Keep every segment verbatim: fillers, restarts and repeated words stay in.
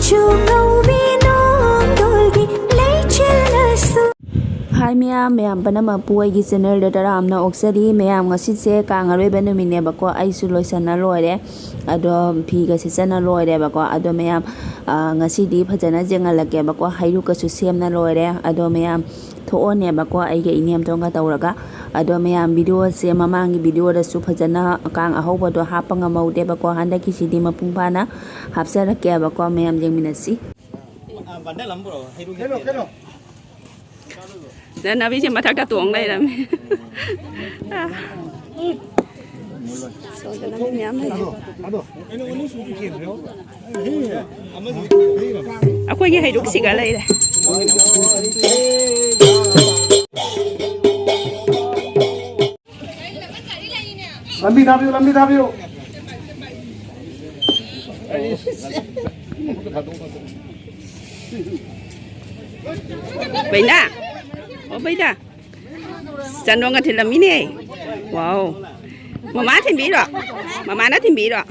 ꯁꯨ ꯀꯧꯕꯤ ꯅꯣꯡꯗꯣꯜꯒꯤ ꯂꯩꯆꯤꯜꯅꯁꯨ꯫ ꯍꯥꯏ ꯃꯌꯥꯝ, ꯃꯌꯥꯝ ꯄꯨꯝꯅꯃꯛꯄꯨ ꯑꯩꯒꯤ ꯆꯦꯅꯦꯜꯗ ꯇꯔꯥꯝꯅ ꯑꯣꯛꯆꯔꯤ꯫ ꯃꯌꯥꯝ, ꯉꯁꯤꯁꯦ ꯀꯥꯡ ꯑꯔꯣꯏꯕ ꯅꯨꯃꯤꯠꯅꯦꯕꯀꯣ꯫ ꯑꯩꯁꯨ ꯂꯣꯏꯁꯟꯅ ꯂꯣꯏꯔꯦ, ꯑꯗꯣ ꯐꯤꯒ ꯁꯦꯠꯆꯟꯅ ꯂꯣꯏꯔꯦꯕꯀꯣ꯫ ꯑꯗꯣ ꯃꯌꯥꯝ, ꯑ, ꯉꯁꯤꯗꯤ ꯐꯖꯅ ꯌꯦꯡꯍꯜꯂꯛꯀꯦꯕꯀꯣ꯫ ꯍꯩꯔꯨꯛꯀꯁꯨ ꯁꯦꯝꯅ ꯂꯣꯏꯔꯦ꯫ ꯑꯗꯣ ꯃꯌꯥꯝ ꯊꯣꯛꯑꯅꯦꯕꯀꯣ, ꯑꯩꯒ ꯏꯅꯦꯝꯇꯣꯟꯒ ꯇꯧꯔꯒ꯫ ꯑꯗꯣ ꯃꯌꯥꯝ, ꯚꯤꯗꯤꯑꯣꯁꯦ ꯃꯃꯥꯡꯒꯤ ꯚꯤꯗꯤꯑꯣꯗꯁꯨ ꯐꯖꯅ ꯀꯥꯡ ꯑꯍꯧꯕꯗꯣ ꯍꯥꯞꯄ ꯉꯝꯍꯧꯗꯦꯕꯀꯣ꯫ ꯍꯟꯗꯛꯀꯤꯁꯤꯗꯤ ꯃꯄꯨꯡ ꯐꯥꯅ ꯍꯥꯞꯆꯔꯛꯀꯦꯕꯀꯣ꯫ ꯃꯌꯥꯝ ꯌꯦꯡꯃꯤꯟꯅꯁꯤ꯫ ꯅ-, ꯅꯥꯕꯤꯁꯦ ꯃꯊꯛꯇ ꯇꯣꯡ ꯂꯩꯔꯝꯃꯦ꯫ ꯁꯣꯝꯗꯅ ꯃꯤ ꯃꯌꯥꯝ ꯂꯩꯔꯦ꯫ ꯑꯩꯈꯣꯏꯒꯤ ꯍꯩꯔꯨꯛꯁꯤꯒ ꯂꯩꯔꯦ꯫ ꯂꯝꯕꯤ ꯊꯥꯕꯤꯌꯨ, ꯂꯝꯕꯤ ꯊꯥꯕꯤꯌꯨ꯫ ꯕꯩꯅꯥ, ꯑꯣ ꯕꯩꯅꯥ, ꯆꯟꯗꯣꯟꯒ ꯊꯤꯜꯂꯝꯃꯤꯅꯦ꯫ ꯋꯥꯎ, ꯃꯃꯥ ꯊꯤꯟꯕꯤꯔꯣ? ꯃꯃꯥꯅ ꯊꯤꯟꯕꯤꯔꯣ?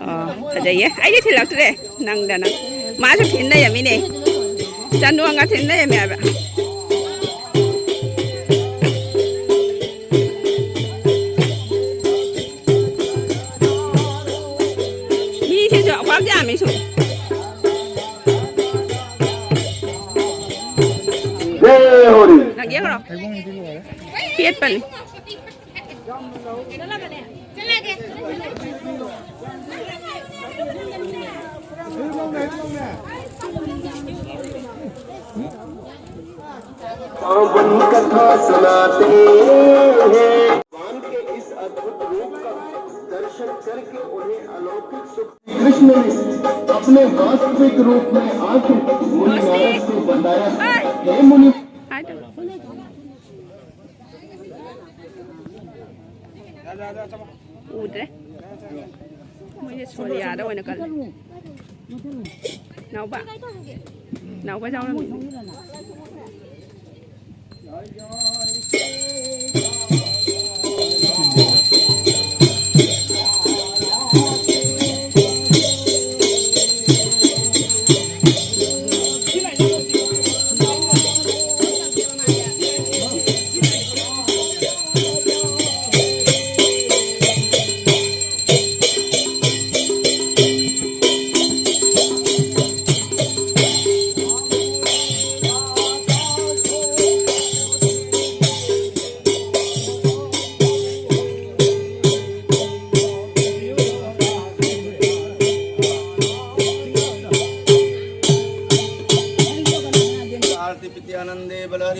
ꯑꯣ, ꯐꯖꯩꯌꯦ꯫ ꯑꯩꯗꯤ ꯊꯤꯜꯂꯛꯇ꯭ꯔꯦ, ꯅꯪꯗꯅ꯫ ꯃꯥꯁꯨ ꯊꯤꯟ ꯂꯩꯔꯝꯃꯤꯅꯦ꯫ ꯆꯟꯗꯣꯟꯒ ꯊꯤꯟ ꯂꯩꯔꯝꯃꯦ ꯍꯥꯏꯕ꯫ ꯃꯤꯁꯤꯁꯨ ꯑꯄꯥꯛ ꯌꯥꯝꯃꯤ ꯁꯨꯝ꯫ ꯖꯦ ꯍꯣꯔꯤ꯫ ꯅꯪ ꯌꯦꯡꯉꯨꯔꯣ꯫ ꯄꯦꯠꯄꯅꯤ꯫ पावन कथा सुनाते हैं। भगवान के इस अद्भुत रूप का दर्शन करके उन्हें अलौकिक सुख। कृष्ण ने अपने वास्तविक रूप में आके मुनि नारद को बताया, हे मुनि। ꯎꯗ꯭ꯔꯦ꯫ ꯃꯣꯏꯁꯦ ꯁꯣꯔꯤꯌꯥꯗ ꯑꯣꯏꯅ ꯀꯜꯂꯦ꯫ ꯅꯥꯎꯕ꯫ ꯅꯥꯎꯕ ꯌꯥꯎꯔꯝꯃꯤꯅꯦ꯫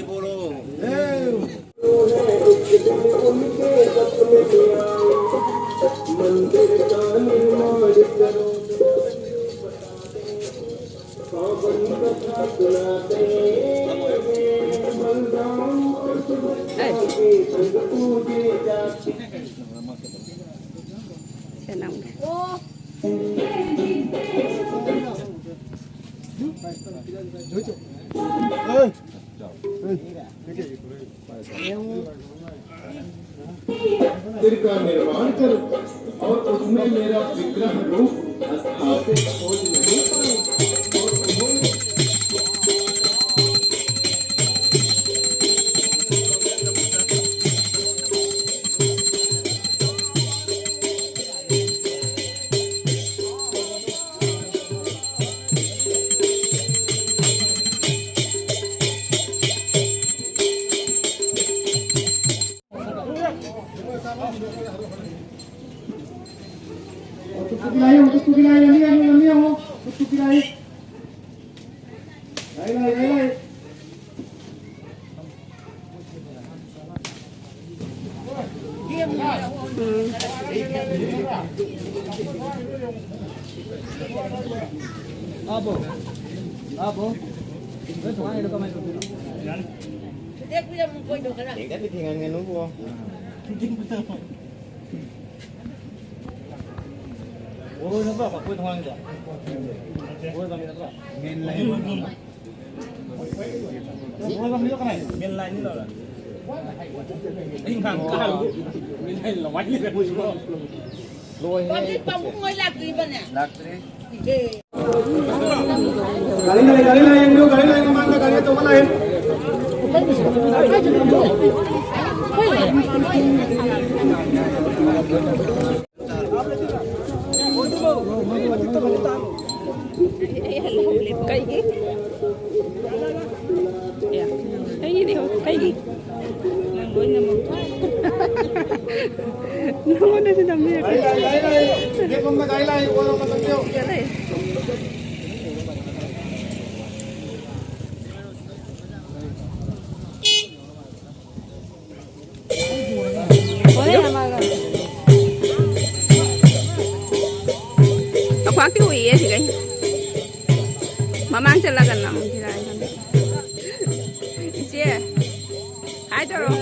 बोलो। मंदिर का निर्माण कर और उसमें मेरा विग्रह रूप स्थापित हो नहीं पाए। और उन्होंने ꯍꯦꯛꯇ ꯃꯤꯠ ꯊꯦꯡꯍꯟꯒꯅꯨꯀꯣ꯫ ꯕꯣꯔꯣꯏ ꯅꯠꯇ꯭ꯔꯣ? ꯐꯥꯐꯣꯏ ꯊꯣꯡꯒꯥꯡꯗꯣ? ꯕꯣꯔꯣꯏ ꯄꯥꯝꯕꯤ ꯅꯠꯇ꯭ꯔꯣ? ꯕꯣꯔꯣꯏ ꯄꯥꯝꯕꯤꯗꯣ ꯀꯅꯥꯏꯅꯣ? ꯃꯦꯟ ꯂꯥꯏꯟꯅꯤ ꯂꯧꯔ꯫ ꯑꯩ ꯉꯥꯡ ꯀꯥ ꯍꯥꯏꯕꯗꯨ ꯃꯦꯟ ꯂꯥꯏꯟ ꯂꯋꯥꯏ ꯂꯩꯔꯦ ꯃꯣꯏꯁꯨ꯫ ꯂꯣꯏꯔꯦ꯫ ꯄꯥꯕꯨꯡ ꯍꯣꯏ ꯂꯥꯛꯇ꯭ꯔꯤꯕꯅꯦ? ꯂꯥꯛꯇ꯭ꯔꯤ꯫ ꯒꯥꯔꯤ ꯂꯥꯛꯑꯦ, ꯒꯥꯔꯤ ꯂꯥꯛꯑꯦ, ꯌꯦꯡꯕꯤꯌꯨ, ꯒꯥꯔꯤ ꯂꯥꯛꯑꯦ, ꯃꯃꯥꯡꯗ ꯒꯥꯔꯤ ꯑꯆꯧꯕ ꯂꯥꯛꯑꯦ꯫ ꯀꯩꯒꯤ? ꯑꯦ, ꯀꯩꯒꯤꯗꯤ ꯍꯧ-, ꯀꯩꯒꯤ? ꯅꯪ ꯂꯣꯏꯅꯃꯛ꯫ ꯅꯉꯣꯟꯗꯁꯨ ꯅꯝꯕꯤꯔꯛꯀꯦ꯫ ꯒꯥꯔꯤ ꯂꯥꯛꯑꯦ, ꯒꯥꯔꯤ ꯂꯥꯛꯑꯦ, ꯒꯦꯠ ꯂꯣꯝꯗ ꯆꯪꯕꯤꯌꯨ꯫ ꯁꯤꯗ ꯂꯩ꯫ ꯃꯃꯥꯡ ꯆꯠꯂꯒ ꯅꯝꯈꯤꯔ ꯍꯥꯏꯕꯅꯦ꯫ ꯏꯆꯦ, ꯍꯥꯏ ꯇꯧꯔꯣ꯫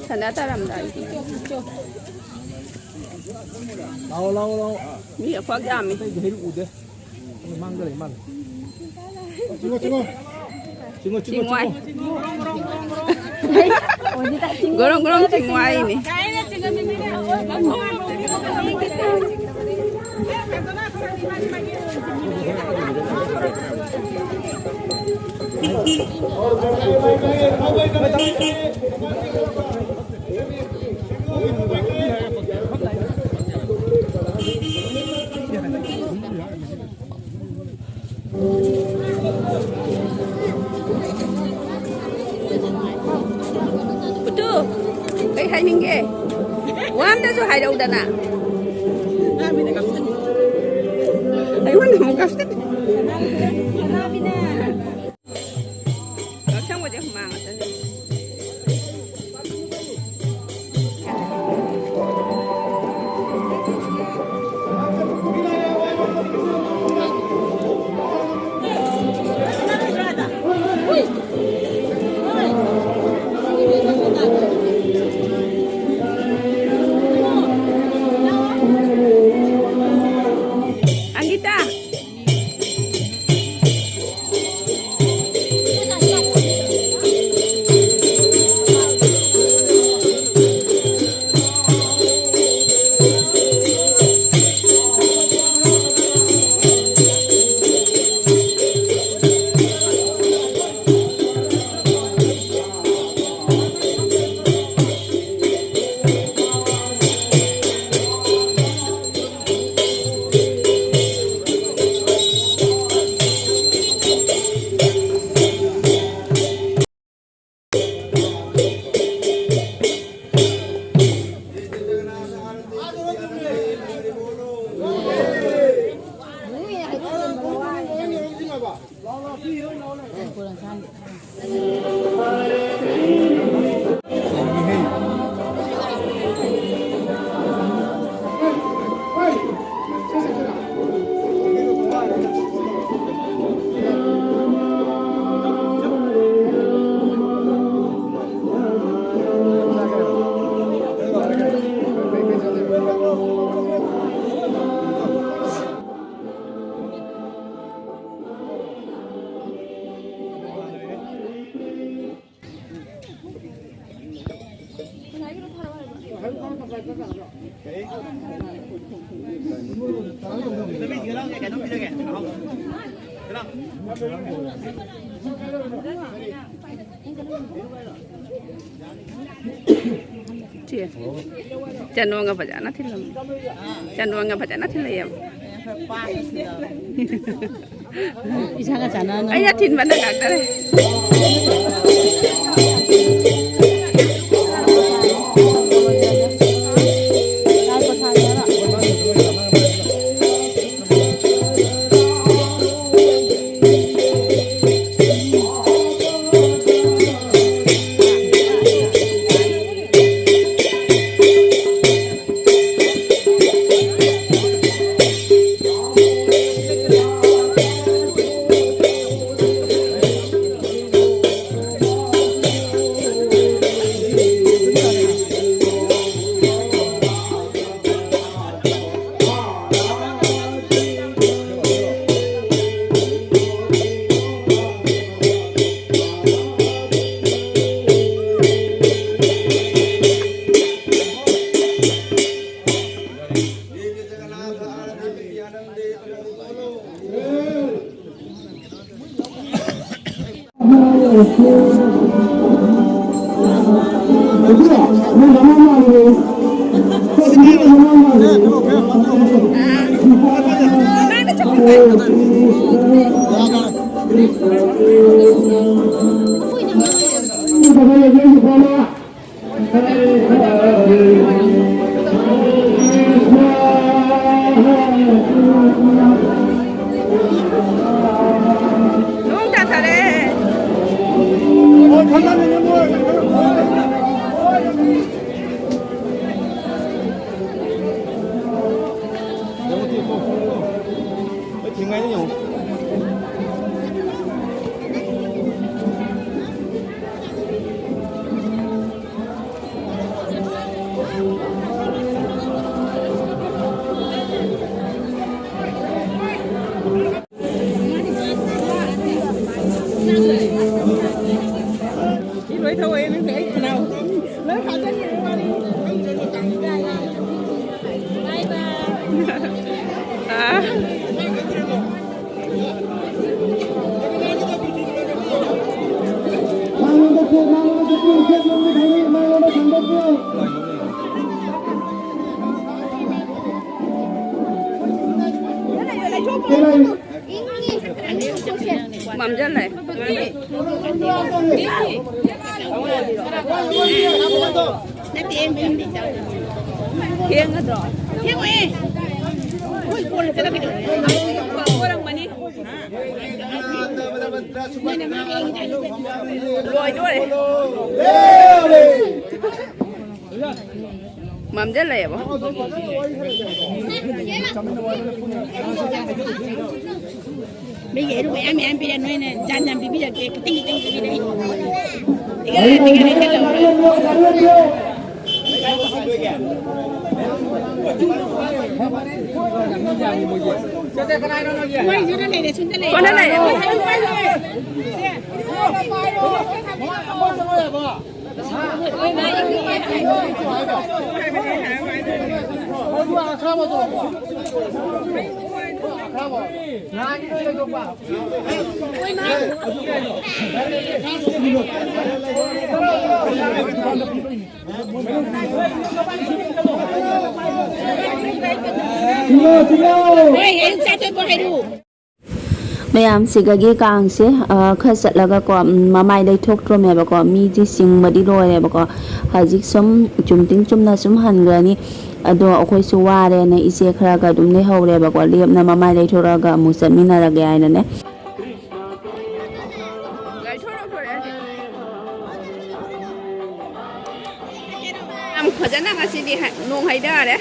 ꯁꯟꯗꯥ ꯇꯥꯔꯝꯗꯥꯏꯒꯤ꯫ ꯂꯥꯛꯑꯣ, ꯂꯥꯛꯑꯣ, ꯂꯥꯛꯑꯣ꯫ ꯃꯤ ꯑꯩꯈꯣꯏ ꯌꯥꯝꯃꯤ꯫ ꯑꯇꯩꯗꯤ ꯍꯩꯔꯨꯛ ꯎꯗꯦ꯫ ꯃꯥꯡꯗ ꯂꯩ ꯃꯥꯜꯂꯦ꯫ ꯆꯤꯡꯉꯣ, ꯆꯤꯡꯉꯣ꯫ ꯆꯤꯡꯉꯣ, ꯆꯤꯡꯉꯣ, ꯆꯤꯡꯉꯣ꯫ ꯒꯣꯔꯣꯡ ꯒꯣꯔꯣꯡ ꯆꯤꯡꯉꯣ ꯍꯥꯏꯅꯦ꯫ ꯄꯨꯇꯨ, ꯀꯩ ꯍꯥꯏꯅꯤꯡꯒꯦ? ꯋꯥ ꯑꯝꯇꯁꯨ ꯍꯥꯏꯔꯛꯎꯗꯅ꯫ ꯑꯩꯉꯣꯟꯗ ꯑꯃꯨꯛ ꯀꯥꯞꯁꯤꯜꯂꯦ꯫ ꯉꯛꯁꯪꯕꯁꯦ ꯍꯨꯃꯥꯡ ꯉꯥꯛꯇꯅꯦ꯫ ꯑꯪꯒꯤꯇꯥ꯫ ꯆꯦ, ꯆꯅꯣꯒ ꯐꯖꯅ ꯊꯤꯜꯂꯝꯃꯤ꯫ ꯆꯅꯣꯒ ꯐꯖꯅ ꯊꯤꯜꯂꯛꯑꯦꯕ꯫ ꯏꯁꯥꯒ ꯆꯥꯟꯅꯅ꯫ ꯑꯩꯅ ꯊꯤꯟꯕꯅ ꯉꯥꯛꯇꯅꯦ꯫ ꯂꯣꯏ ꯊꯧꯋꯦ ꯅꯪꯁꯨ ꯑꯩ ꯈꯅꯥꯎ ꯂꯣꯏ ꯐꯥꯖꯤꯟꯈ꯭ꯔꯦ ꯋꯥꯔꯤ꯫ ꯑꯥ꯫ ꯃꯝꯖꯜꯂꯦ꯫ ꯊꯦꯡꯒꯗ꯭ꯔꯣ? ꯊꯦꯡꯉꯣꯏꯌꯦ꯫ ꯑꯩꯈꯣꯏ ꯀꯣꯟꯅ ꯆꯠꯂꯒꯦ ꯇꯧꯕꯅꯦ꯫ ꯑꯣꯏꯔꯝꯒꯅꯤ꯫ ꯂꯣꯏꯗꯣꯔꯦ꯫ ꯃꯝꯖꯜꯂꯛꯑꯦꯕꯣ꯫ ꯃꯤꯒꯤ ꯍꯩꯔꯨꯛ ꯃꯌꯥꯝ ꯃꯌꯥꯝ ꯄꯤꯔꯦ, ꯅꯣꯏꯅ ꯖꯥꯝ ꯌꯥꯝ ꯄꯤꯕꯤꯔꯛꯀꯦ, ꯈꯤꯇꯪ ꯈꯤꯇꯪ ꯄꯤꯕꯤꯔꯛꯏ꯫ ꯏꯀꯥꯏ, ꯏꯀꯥꯏ, ꯏꯀꯥꯏ ꯇꯧꯔꯦ꯫ ꯃꯣꯏꯁꯤꯗ ꯂꯩꯔꯦ, ꯁꯤꯗ ꯂꯩꯔꯦ꯫ ꯀꯣꯟꯅ ꯂꯩꯔꯦ꯫ ꯍꯣꯏ, ꯑꯩ ꯆꯥꯇꯣꯏꯕ ꯍꯥꯏꯔꯛꯑꯣ꯫ ꯃꯌꯥꯝꯁꯤꯒꯒꯤ ꯀꯥꯡꯁꯦ, ꯑ, ꯈꯔ ꯆꯠꯂꯒꯀꯣ, ꯎꯝ, ꯃꯃꯥꯏ ꯂꯩꯊꯣꯛꯇ꯭ꯔꯣꯃꯦꯕꯀꯣ, ꯃꯤꯗꯤ ꯆꯤꯡꯕꯗꯤ ꯂꯣꯏꯔꯦꯕꯀꯣ꯫ ꯍꯧꯖꯤꯛ ꯁꯨꯝ ꯆꯨꯝꯇꯤꯡ ꯆꯨꯝꯅ ꯁꯨꯝ ꯍꯟꯈ꯭ꯔꯅꯤ꯫ ꯑꯗꯣ ꯑꯩꯈꯣꯏꯁꯨ ꯋꯥꯔꯦꯅ ꯏꯆꯦ ꯈꯔꯒ ꯑꯗꯨꯝ ꯂꯩꯍꯧꯔꯦꯕꯀꯣ, ꯂꯦꯞꯅ ꯃꯃꯥꯏ ꯂꯩꯊꯣꯔꯛꯑꯒ ꯑꯃꯨꯛ ꯆꯠꯃꯤꯟꯅꯔꯒꯦ ꯍꯥꯏꯅꯅꯦ꯫ ꯌꯥꯝ ꯐꯖꯅ ꯉꯁꯤꯗꯤ ꯍ-, ꯅꯣꯡ ꯍꯩꯊꯔꯦ꯫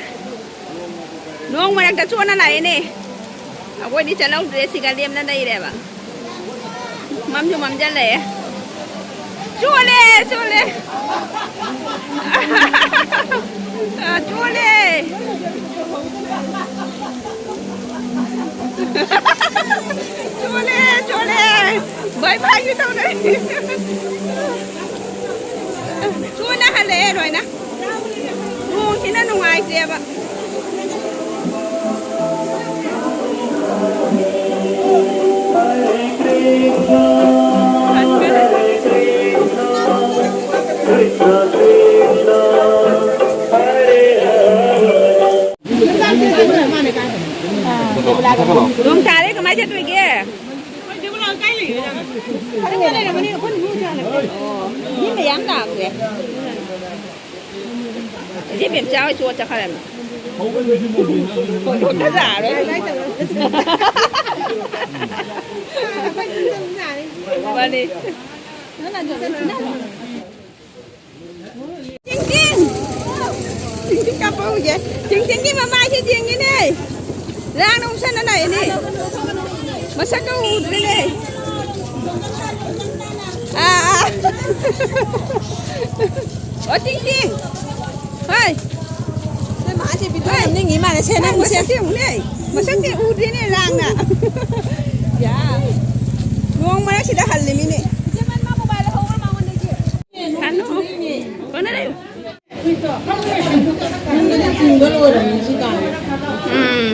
ꯅꯣꯡ ꯃꯔꯛꯇ ꯆꯣꯠꯅ ꯂꯥꯛꯑꯦꯅꯦ꯫ ꯑꯩꯈꯣꯏꯗꯤ ꯆꯠꯍꯧꯗ꯭ꯔꯦ, ꯁꯤꯒ ꯂꯦꯝꯅ ꯂꯩꯔꯦꯕ꯫ ꯃꯝꯁꯨ ꯃꯝꯁꯤꯜꯂꯛꯑꯦ꯫ ꯆꯣꯠꯂꯦ, ꯆꯣꯠꯂꯦ꯫ ꯑ, ꯆꯣꯠꯂꯦ꯫ ꯆꯣꯠꯂꯦ, ꯆꯣꯠꯂꯦ꯫ ꯚꯥꯏ, ꯚꯥꯏꯒꯤ ꯇꯧꯔꯦ꯫ ꯆꯣꯠꯅ ꯍꯜꯂꯛꯑꯦ ꯂꯣꯏꯅ꯫ ꯅꯣꯡꯁꯤꯅ ꯅꯨꯡꯉꯥꯏꯇꯦꯕ꯫ ꯅꯣꯡ ꯇꯥꯔꯦ, ꯀꯃꯥꯏ ꯆꯠꯇꯣꯏꯒꯦ? ꯑꯣ, ꯃꯤ ꯃꯌꯥꯝ ꯂꯥꯛꯈ꯭ꯔꯦ꯫ ꯏꯆꯦ ꯕꯦꯝꯆꯥ ꯍꯣꯏ ꯆꯣ ꯆꯠꯈ꯭ꯔꯦ꯫ ꯐꯖꯔꯦ꯫ ꯃꯥꯅꯤ꯫ ꯆꯤꯡ ꯆꯤꯡ! ꯆꯤꯡ ꯆꯤꯡ ꯀꯥꯞꯄ ꯍꯧꯒꯦ꯫ ꯆꯤꯡ ꯆꯤꯡꯒꯤ ꯃꯃꯥꯏꯁꯦ ꯌꯦꯡꯉꯤꯅꯦ꯫ ꯂꯥꯡꯅ ꯎꯁꯟꯅ ꯂꯥꯛꯏꯅꯦ꯫ ꯃꯁꯛꯀ ꯎꯗ꯭ꯔꯤꯅꯦ꯫ ꯑꯥ, ꯑꯥ꯫ ꯑꯣ, ꯆꯤꯡ ꯆꯤꯡ꯫ ꯍꯣꯏ꯫ ꯅꯣꯏ ꯃꯥꯁꯦ ꯚꯤꯗꯤꯑꯣ ꯍꯣꯏ꯫ ꯌꯥꯝ ꯅꯤꯡꯉꯤ ꯃꯥꯜꯂꯦ꯫ ꯁꯦ, ꯅꯪ ꯁꯦ꯫ ꯃꯁꯛꯇꯤ ꯌꯦꯡꯉꯨꯅꯦ꯫ ꯃꯁꯛꯇꯤ ꯎꯗ꯭ꯔꯤꯅꯦ ꯂꯥꯡꯅ꯫ ꯌꯥ꯫ ꯅꯣꯡ ꯃꯔꯛꯁꯤꯗ ꯍꯜꯂꯤꯃꯤꯅꯦ꯫ ꯍꯜꯂꯣ꯫ ꯀꯣꯟꯅ ꯂꯩꯌꯨ꯫ ꯎꯝ,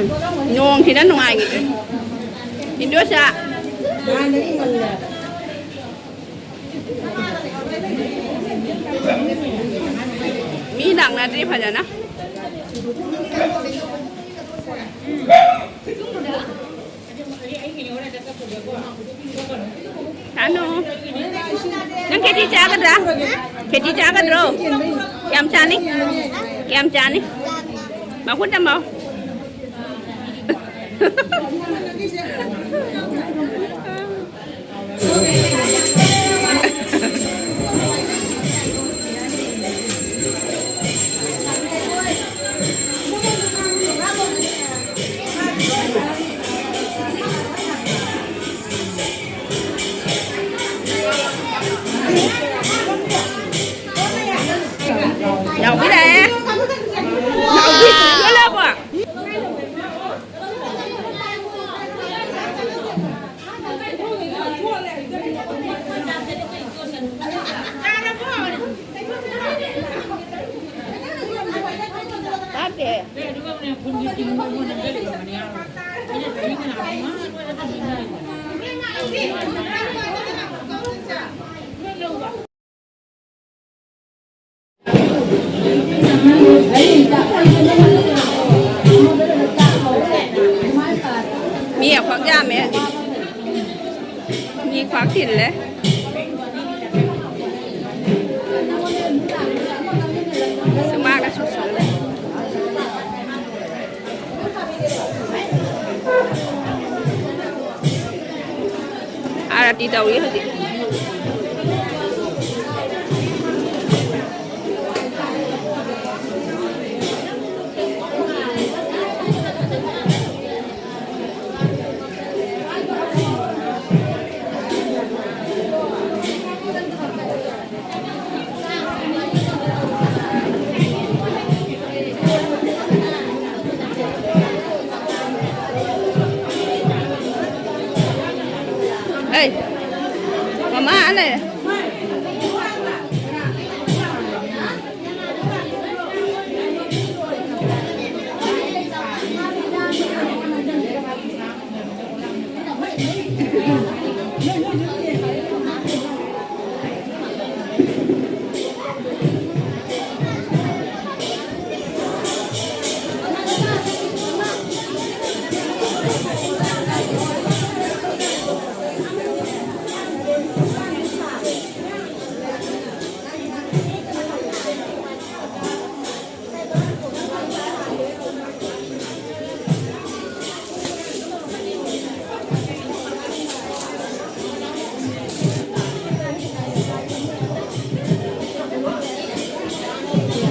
ꯅꯣꯡꯁꯤꯅ ꯅꯨꯡꯉꯥꯏꯈꯤꯗ꯭ꯔꯦ꯫ ꯏꯟꯗꯣꯁꯥ꯫ ꯃꯤ ꯂꯥꯛꯅꯗ꯭ꯔꯤ ꯐꯖꯅ꯫ ꯁꯥꯅꯨ, ꯅꯪ ꯈꯦꯆꯤ ꯆꯥꯒꯗ꯭ꯔꯥ? ꯈꯦꯆꯤ ꯆꯥꯒꯗ꯭ꯔꯣ? ꯀꯌꯥꯝ ꯆꯥꯅꯤ? ꯀꯌꯥꯝ ꯆꯥꯅꯤ? ꯃꯈꯨꯠ ꯊꯝꯃꯣ꯫ ꯃꯤ ꯑꯩꯈꯣꯏ ꯌꯥꯝꯃꯦ ꯍꯧꯖꯤꯛ꯫ ꯃꯤ ꯈ꯭ꯋꯥꯡ ꯊꯤꯜꯂꯦ꯫ ꯁꯨꯃꯥꯡꯒ ꯁꯨꯝ ꯁꯨꯝ ꯂꯩ꯫ ꯑꯥꯔꯇꯤ ꯇꯧꯔꯤ ꯍꯧꯖꯤꯛ꯫ ꯑꯩ ꯃꯃꯥ ꯂꯩꯔꯦ꯫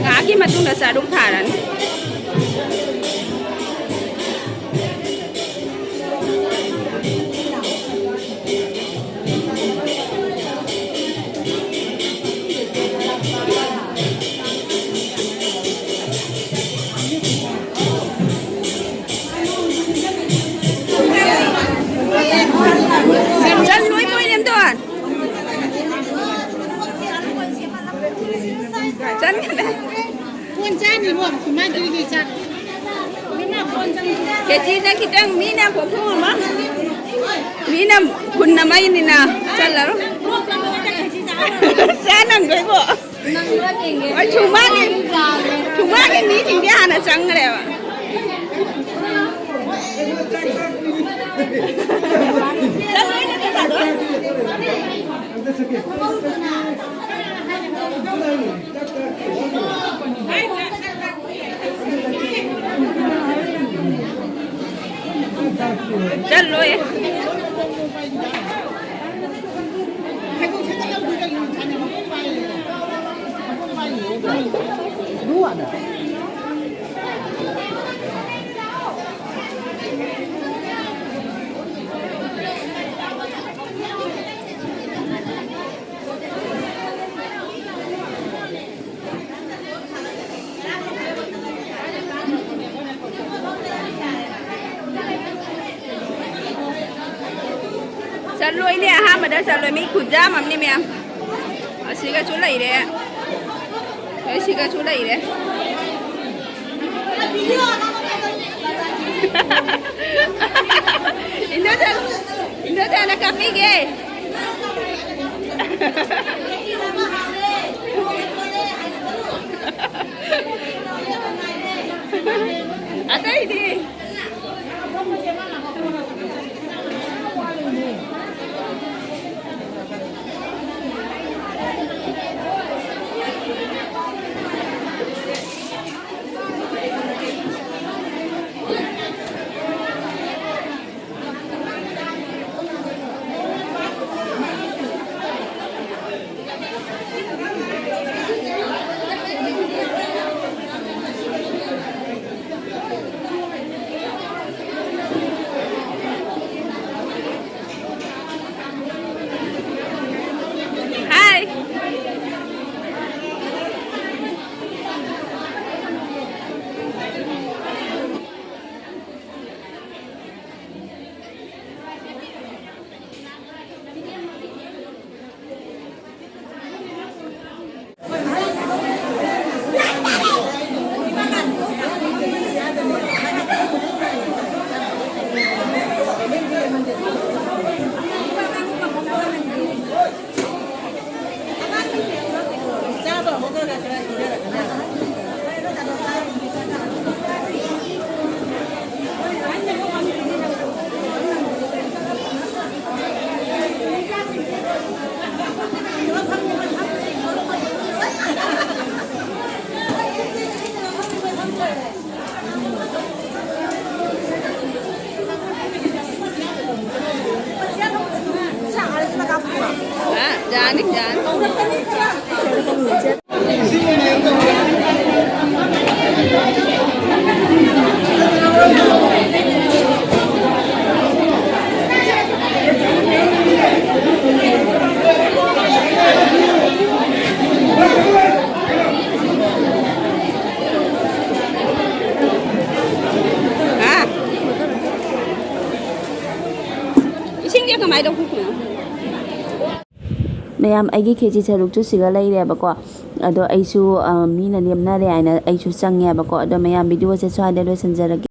ꯉꯥꯏꯍꯥꯛꯀꯤ ꯃꯇꯨꯡꯗ ꯆꯥꯔꯨꯛ ꯊꯥꯔꯅꯤ꯫ ꯅꯪ ꯃꯤꯅ ꯄꯣꯛꯊꯣꯛꯑꯝꯃ? ꯃꯤꯅ ꯍꯨꯟꯅ ꯃꯩꯅꯤꯅ ꯆꯠꯂꯔꯣꯏ꯫ ꯆꯥ ꯅꯪꯗꯣꯏꯕꯣ? ꯅꯪꯕ꯭ꯔꯥ ꯌꯦꯡꯒꯦ꯫ ꯑꯩ ꯁꯨꯃꯥꯡꯒꯤ, ꯁꯨꯃꯥꯡꯒꯤ ꯃꯤꯁꯤꯡꯗꯤ ꯍꯥꯟꯅ ꯆꯪꯈ꯭ꯔꯦꯕ꯫ ꯆꯠꯂꯣꯏꯅꯦ ꯄꯩꯁꯥꯗꯣ꯫ ꯆꯠꯂꯣꯏ꯫ ꯆꯠꯂꯣꯏꯅꯦ, ꯑꯍꯥꯟꯕꯗ ꯆꯠꯂꯣꯏ꯫ ꯃꯤ ꯈꯨꯌꯥꯝ ꯑꯃꯅꯤ ꯃꯌꯥꯝ꯫ ꯑꯁꯤꯒꯁꯨ ꯂꯩꯔꯦ꯫ ꯑꯁꯤꯒꯁꯨ ꯂꯩꯔꯦ꯫ ꯏꯟꯗꯣꯆꯥ, ꯏꯟꯗꯣꯆꯥꯅ ꯀꯥꯞꯄꯤꯒꯦ꯫ ꯑꯇꯩꯗꯤ꯫ ꯏꯁꯤꯡꯁꯦ ꯀꯃꯥꯏꯅ ꯂꯧꯊꯣꯛꯇꯣꯏꯅꯣ? ꯃꯌꯥꯝ, ꯑꯩꯒꯤ ꯈꯦꯆꯤ ꯁꯔꯨꯛꯁꯨ ꯁꯤꯒ ꯂꯩꯔꯦꯕꯀꯣ꯫ ꯑꯗꯣ ꯑꯩꯁꯨ, ꯑ, ꯃꯤꯅ ꯂꯦꯝꯅꯔꯦ ꯍꯥꯏꯅ ꯑꯩꯁꯨ ꯆꯪꯉꯦꯕꯀꯣ꯫ ꯑꯗꯣ ꯃꯌꯥꯝ, ꯚꯤꯗꯤꯑꯣꯁꯦ ꯁ꯭ꯋꯥꯏꯗ ꯂꯣꯏꯁꯤꯟꯖꯔꯒꯦ꯫